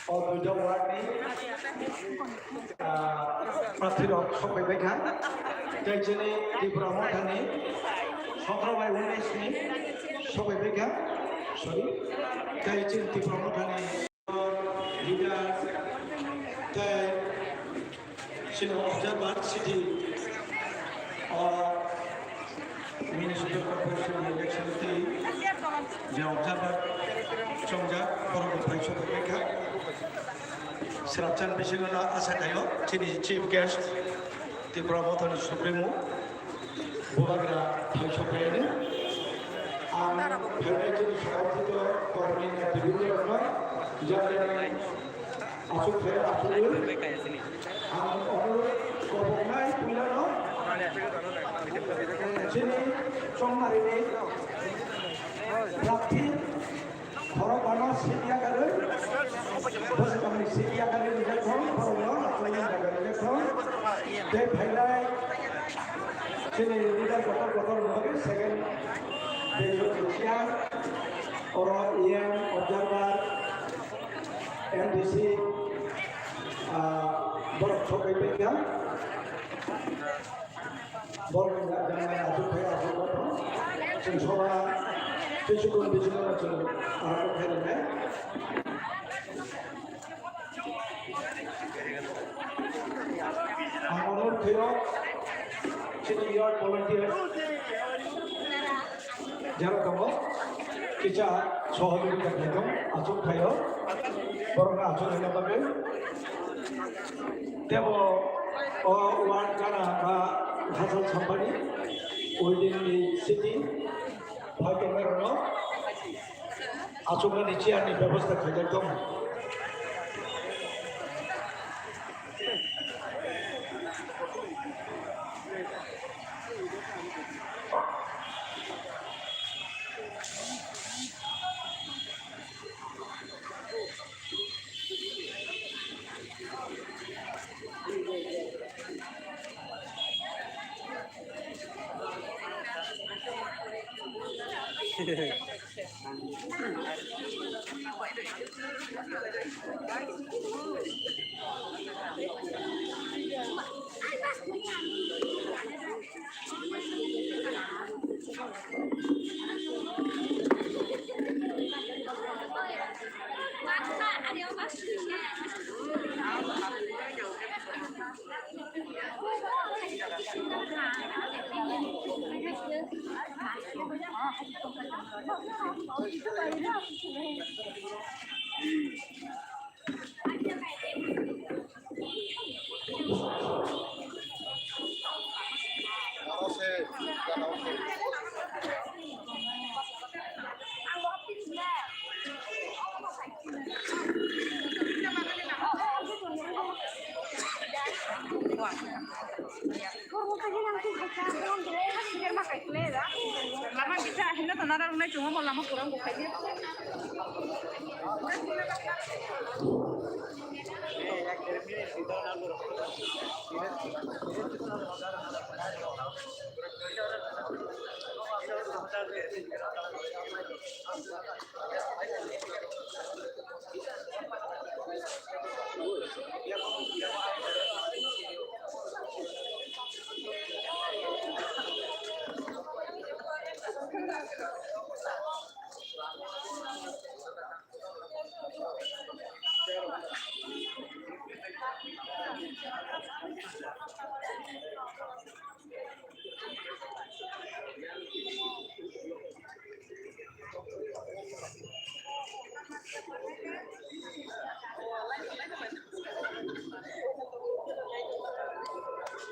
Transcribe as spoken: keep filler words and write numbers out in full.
O duita ward ni, ah, prarthi rok sokphaibaikha. Tei chini Tipra Mothani sotro bai unnish ni sokphaibaikha. Sorry. Tei chini Tipra Mothani leaders tei chini observer city, ah, Municipal Corporation election twi je observer chongjak, borok rok phai sokphai kha. Srapchan bisingo no asa khaio chini chief guest Tipra Mothani Supremo Bubagra phai sokphai ani. Ang phainai chini sahorjito kormi netribindorokno jagani Achuk khe achuk wi. Ang onorok koboknai puilano chini chongmarini prarthi khorokbano seat yakarwi, bwswkangni seat yakarwi rijak thung, borokno achukmani jaga rijak thung. Tei phainai chini leader kotor kotor wngwi second chair oro E M observer M D C, ah, borok sokphai paikha. Borok ni jang jang lai achuk phai achuk phai. Chwng soba tei chukun bisingo chwng arok khairoknai. Ang onurodh khaio, chini youth volunteers jara tongo, kisa sohojogita khaitong, achuk khaio, borokno achuk khaina bagwi. Tebo o ward gana ba Hasal Sampani within the city phai tongnairokno achuknani chair ni bebosta khaijak tongo. Lama bisa, akhirnya tanah darunai cuma mau lama kurang bukannya.